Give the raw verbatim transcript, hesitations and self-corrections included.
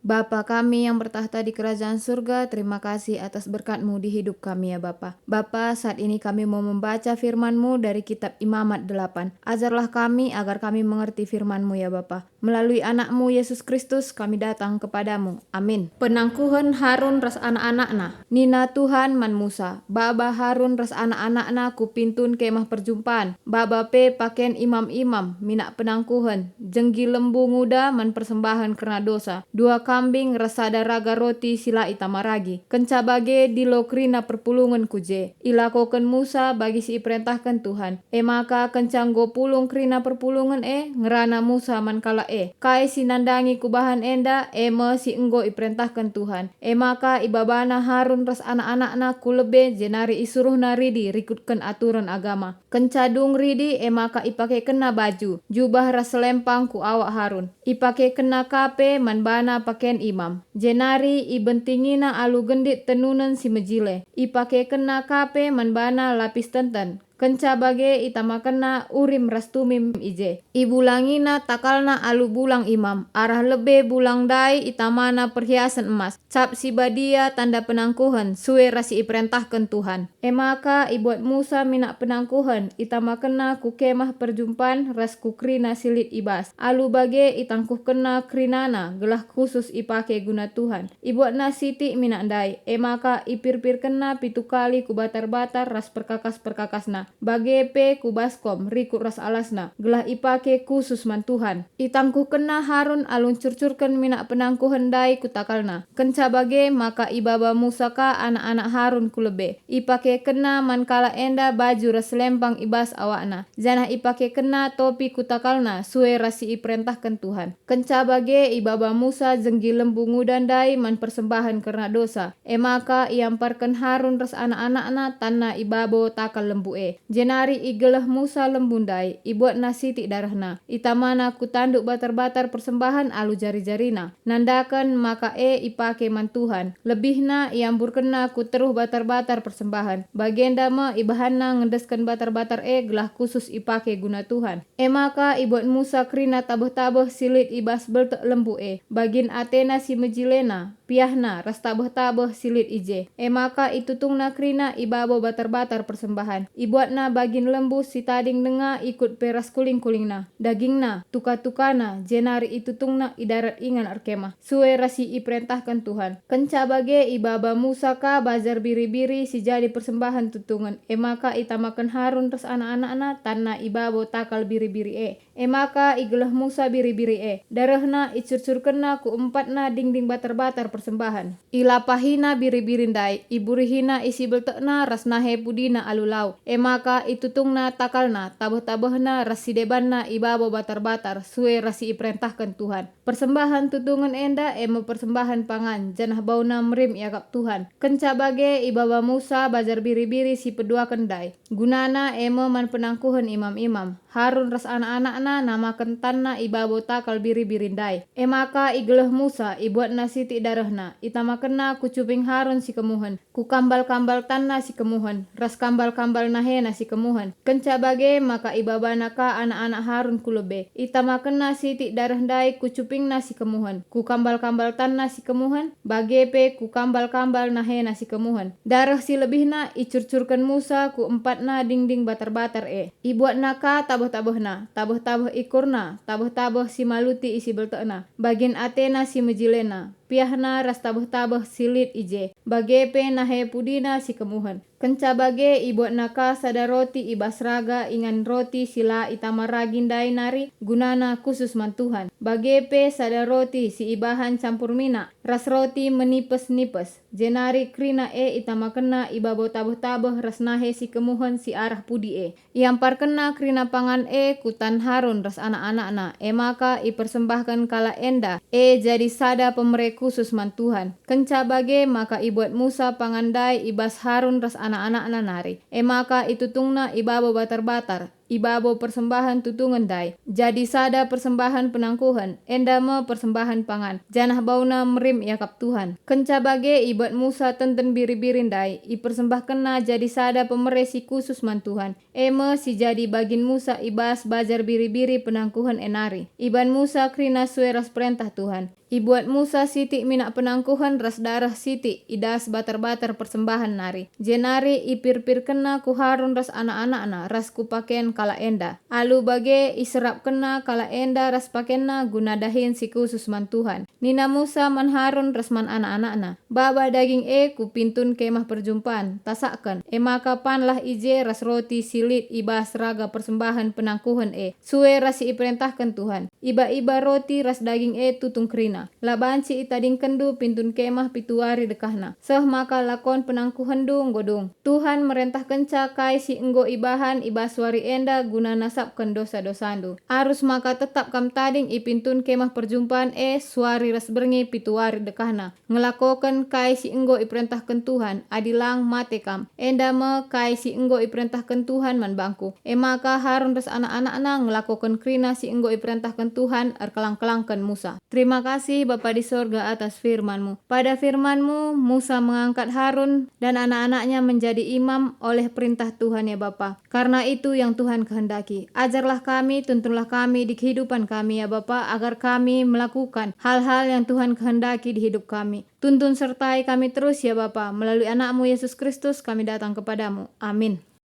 Bapa kami yang bertakhta di kerajaan surga, terima kasih atas berkat-Mu di hidup kami, ya Bapa. Bapa, saat ini kami mau membaca firman-Mu dari kitab Imamat delapan. Ajarlah kami agar kami mengerti firman-Mu, ya Bapa. Melalui Anak-Mu, Yesus Kristus, kami datang kepada-Mu. Amin. Penangkuhen Harun ras anak-anakna. Nina Tuhan man Musa, "Baba Harun ras anak-anakna ku pintun Kemah Perjumpan, baba pe paken imam-imam, minak penangkuhen, jenggi lembu nguda man persembahen kerna dosa, dua kambing ras sada raga roti si la itama ragi." Kenca bage dilo kerina perpulungen ku je. Ilakoken Musa bagi si iperentahken Tuhan. E maka kenca enggo pulung kerina perpulungen e, ngerana Musa man kalak e, "Kai si nandangi kubahan enda, e me si enggo iperentahken Tuhan." E maka ibabana Harun ras anak-anakna ku lebe, jenari isuruhna ridi rikutken aturen agama. Kenca dung ridi, e maka ipakekenna baju, jubah ras selempang ku awak Harun. Ipakekenna ka pe man bana paken imam, jenari ibentingina alu gendit tenunen si mejile. Ipakekenna ka pe man bana lapis tenten. Kenca bage itamakenna Urim ras Tumim i je. Ibulangina takalna alu bulang imam, arah lebe bulang ndai itamana perhiasen emas, cap si badia tanda penangkuhen, sue ras si iperentahken Tuhan. E maka ibuat Musa minak penangkuhen, itamakenna ku Kemah Perjumpan ras ku kerina si lit i bas. Alu bage itangkuhkenna kerinana gelah khusus ipake guna Tuhan. Ibuatna sitik minak ndai, e maka ipirpirkenna pitu kali ku batar-batar ras perkakas-perkakasna, bage pe ku baskom rikut ras alasna, gelah ipake khusus man Tuhan. Itangkuhkenna Harun alu ncurcurken minak penangkuhen ndai ku takalna. Kenca bage maka ibaba Musa ka anak-anak Harun ku lebe. Ipakekenna man kalak enda baju ras selempang i bas awakna, janah ipakekenna topi ku takalna sue ras si iperentahken Tuhan. Kenca bage ibaba Musa jenggi lembu nguda ndai man persembahen kerna dosa, e maka iamparken Harun ras anak-anakna tanna i babo takal lembu e. Jenari igeleh Musa lembu ndai, ibuatna sitik darehna, itamana ku tanduk batar-batar persembahen alu jari-jarina, nandaken maka e ipake man Tuhan. Lebihna iamburkenna ku teruh batar-batar persembahen, bagenda me ibahanna ngendesken batar-batar e gelah khusus ipake guna Tuhan. E maka ibuat Musa kerina tabeh-tabeh si lit i bas beltek lembu e, bagin atena si mejilena, piahna, ras tabeh-tabeh si lit i je. E maka itutungna kerina i babo batar-batar persembahen. Ibuatna bagin lembu si tading denga ikut pe ras kuling-kulingna, dagingna, tuka-tukana, jenari itutungna i darat ingan erkemah, sue ras si iperentahken Tuhan. Kenca bage ibaba Musa ka bajar biri-biri si jadi persembahen tutungen, e maka itamaken Harun ras anak-anakna tanna i babo takal biri-biri e. E maka igeleh Musa biri-biri e, darehna icurcurkenna ku empatna dingding batar-batar persembahen. Ilapahina biri-biri ndai, iburihina isi beltekna ras nahe pudina alu lau. E maka itutungna takalna, tabeh-tabehna ras si debanna i babo batar-batar, sue ras si iperentahken Tuhan. Persembahen tutungen enda e me persembahen pangan, janah bauna merim iakap Tuhan. Kenca bage ibaba Musa bajar biri-biri si peduaken ndai. Gunana e me man penangkuhen imam-imam. Harun ras anak-anakna namaken tanna i babo takal biri-biri ndai. E maka igeleh Musa, ibuatna sitik darehna, itamakenna ku cuping Harun si kemuhen, ku kambal-kambal tanna si kemuhen, ras kambal-kambal nahena si kemuhen. Kenca bage maka ibabana ka anak-anak Harun ku lebe, itamakenna sitik dareh ndai ku cupingna si kemuhen, ku kambal-kambal tanna si kemuhen, bage pe ku kambal-kambal nahena si kemuhen. Dareh si lebihna icurcurken Musa ku empatna dingding batar-batar e. Ibuatna ka tabeh-tabehna, tabeh-tabeh ikurna, tabeh-tabeh si maluti isi beltekna, bagin atena si mejilena, piahna ras tabeh-tabeh si lit i je, bage pe nahe pudina si kemuhen. Kenca bage ibuatna ka sada roti i bas raga ingan roti si la itama ragi ndai nari, gunana khusus man Tuhan, bage pe sada roti si ibahan campur minak, ras roti menipes-nipes, jenari kerina e itamakenna i babo tabeh-tabeh ras nahe si kemuhen si arah pudi e. Iamparkenna kerina pangan e ku tan Harun ras anak-anakna, e maka ipersembahken kalak enda e jadi sada pemere khusus man Tuhan. Kenca bage maka ibuat Musa pangan ndai i bas Harun ras anak-anakna nari, e maka itutungna i babo batar-batar, i babo persembahen tutungen ndai, jadi sada persembahen penangkuhen, enda me persembahen pangan, janah bauna merim iakap Tuhan. Kenca bage ibuat Musa tenten biri-biri ndai, ipersembahkenna jadi sada pemere si khusus man Tuhan, e me si jadi bagin Musa i bas bajar biri-biri penangkuhen e nari. Iban Musa kerina sue ras perentah Tuhan. Ibuat Musa sitik minak penangkuhen ras dareh sitik i das batar-batar persembahen nari, jenari ipirpirkenna ku Harun ras anak-anakna ras ku paken kalak enda. Alu bage iserapkenna kalak enda ras pakenna guna dahin si khusus man Tuhan. Nina Musa man Harun ras man anak-anakna, "Baba daging e ku pintun Kemah Perjumpan, tasakken, e maka panlah i je ras roti si lit i bas raga persembahen penangkuhen e, sue ras si iperentahken Tuhan. Iba-iba roti ras daging e tutung kerina. La banci itadingkenndu pintun Kemah pitu wari dekahna, seh maka lakon penangkuhenndu enggo dung. Tuhan merentahkenca kai si enggo ibahan i bas wari enda guna nasapken dosa-dosandu. Arus maka tetap kam tading i pintun Kemah Perjumpan e suari ras berngi pitu wari dekahna, ngelakoken kai si enggo iperentahken Tuhan, adi lang mate kam. Enda me kai si enggo iperentahken Tuhan man bangku." E maka Harun ras anak-anakna ngelakoken kerina si enggo iperentahken Tuhan erkelang-kelangken Musa. Terima kasih, Bapa di sorga, atas firman-Mu. Pada firman-Mu, Musa mengangkat Harun dan anak-anaknya menjadi imam oleh perintah Tuhan, ya Bapa. Karena itu yang Tuhan kehendaki. Ajarlah kami, tuntunlah kami di kehidupan kami, ya Bapa, agar kami melakukan hal-hal yang Tuhan kehendaki di hidup kami. Tuntun sertai kami terus, ya Bapa, melalui Anak-Mu, Yesus Kristus, kami datang kepada-Mu. Amin.